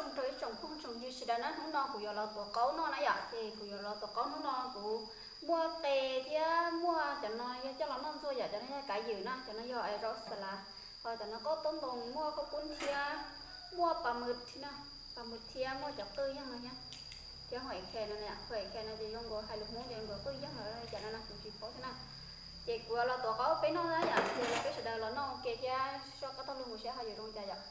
Rau ib tsoom phooj tsoom ywg sawv daws na, hnub no kuv yuav los tuav qaub noj na yom, ces kuv yuav los tuav qaub. Hnub no kuv muaj qe thiab muaj cov no yog coj los noj ntxuaj yom, cov no yog kav ywm na, cov no yog zaub xas lav, ho cov no qaub toob ntoo, muaj qaub pub thiab, muaj pas mws thiab, pas mws thiab muaj cov qwj yeej no thiab, thiab hua khe no, hua khe no ces zoo nkaus hais lus Hmoob ces zoo nkaus qwj yeej no, cov no no kuv tsis paub thiab na. Ces kuv yuav los tuav qaub peb noj na yom, ces peb sawv daws los noj ua ke thiab soj qab taug lug mus saib ho yuav zoo cas yom.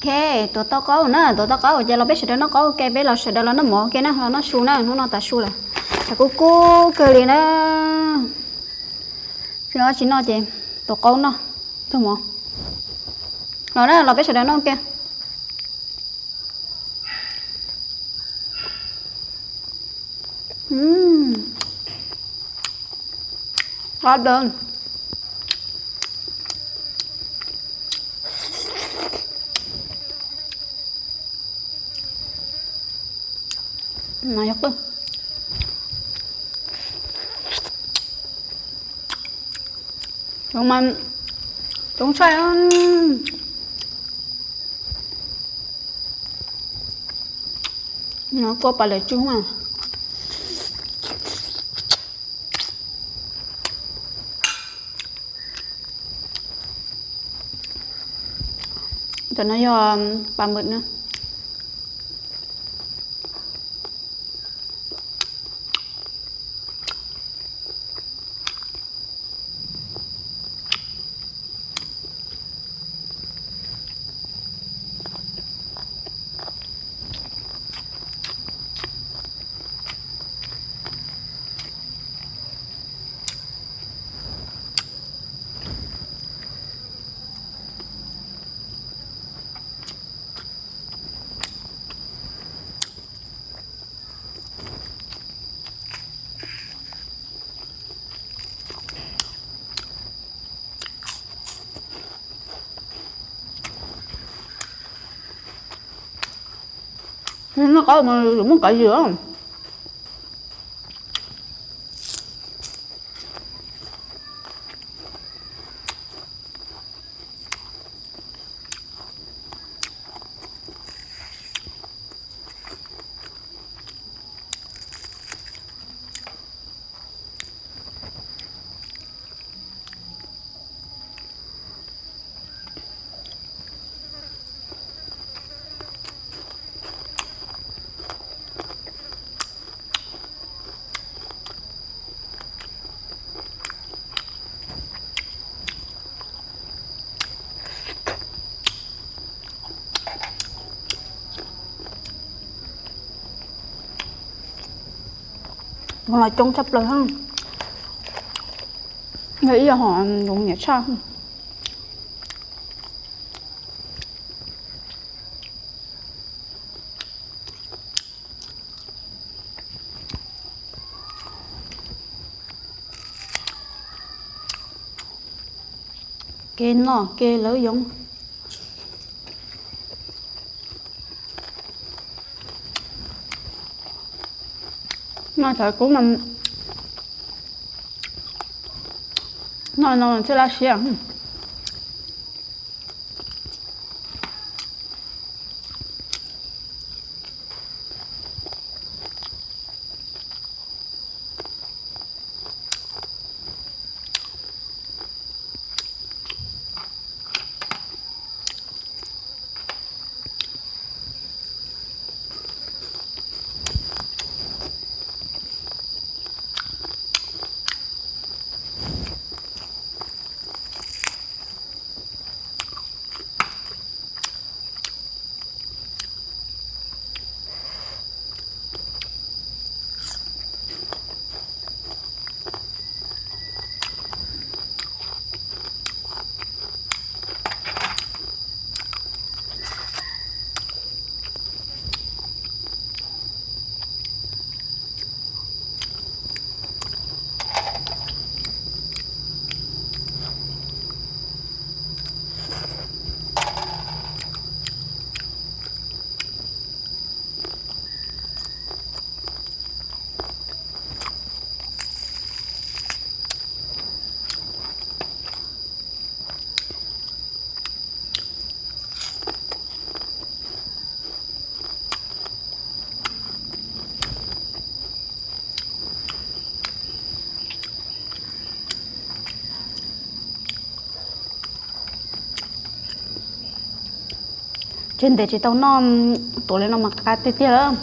Ok, tuav tau qaub na, tuav tau qaub ces los peb sawv daws noj qaub ua ke, peb los sawv daws los noj mov ua ke na, los noj su na, hnub no tas su lawm, tas kub kub kawg li na. Tsis noj ces tuav qaub noj, tuag mov. Los na, los peb sawv daws noj ua ke. Qab dawb. No yog qwj. Coob mas, coob tshaj. No kua pas lawm tsw mas. Cov no yog pas mws na. Noj qaub mas muaj kav ywm. Los coob tshaj plaws, yog ib yam hom zoo nyiam tshaj. Kev noj kev lawv yoov. Noj thaum kub mas noj no thiaj laj siab. Tseg ntev tsis tau noj, tuav li no mas qab tiag tiag lawm.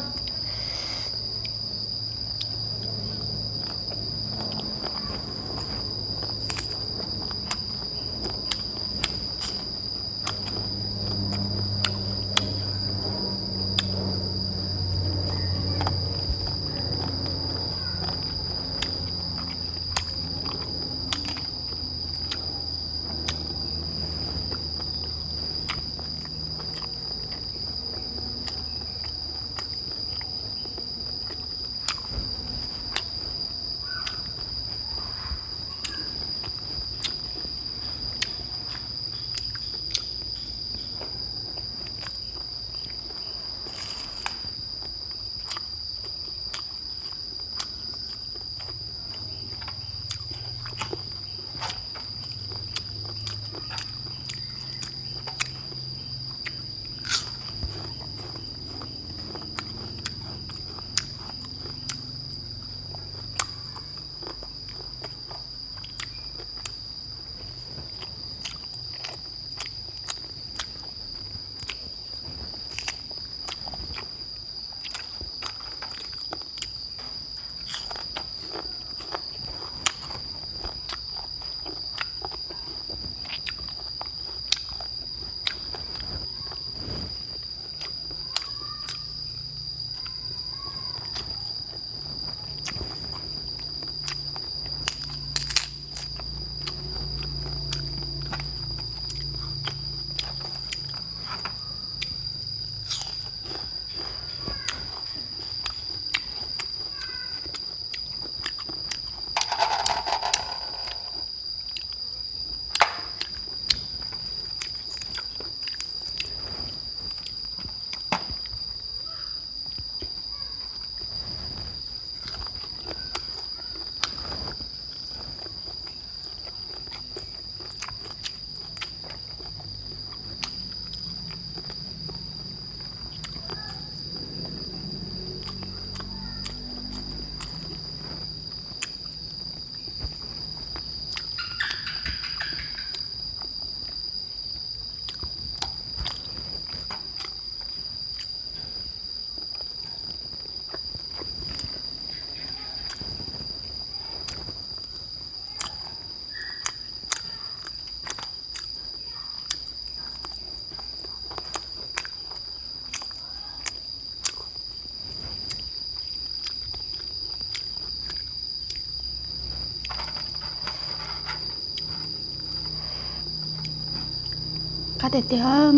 Qab tiag tiag,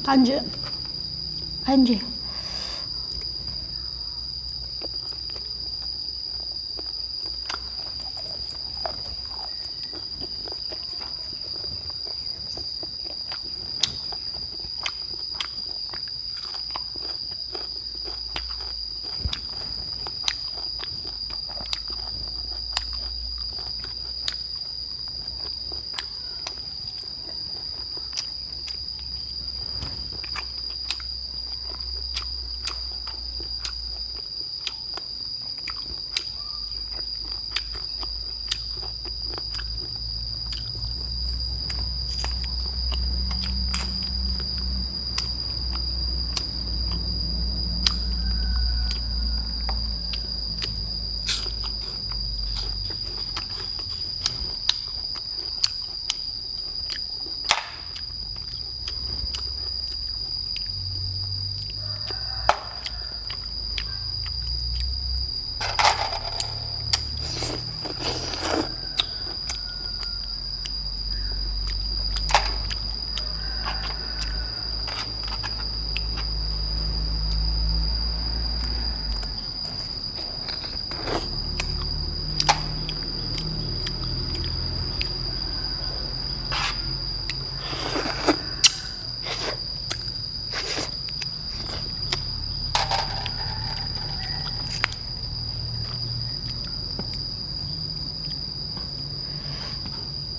qab ntsis, qab ntsis.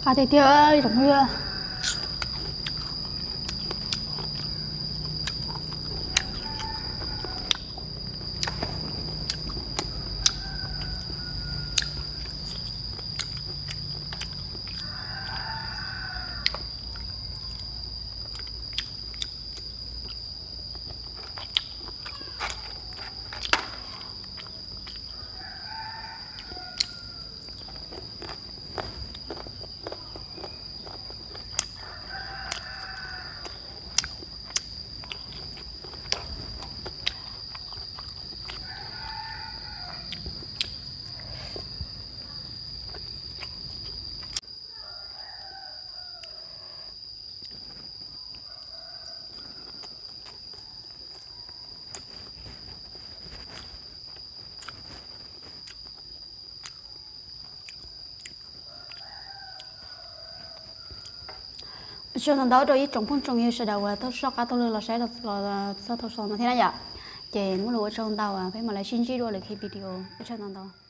Qab tiag tiag tsoom phooj ywg. Ua tsaug ntau ntau rau ib tsoom phooj tsoom ywg sawv daws uas tau soj qab taug lw los saib los txog thaum xaus no thiab na yom. Ces muaj lus ua tsaug ntau, peb mam li sib ntsib dua lwm khi video, ua tsaug ntau ntau.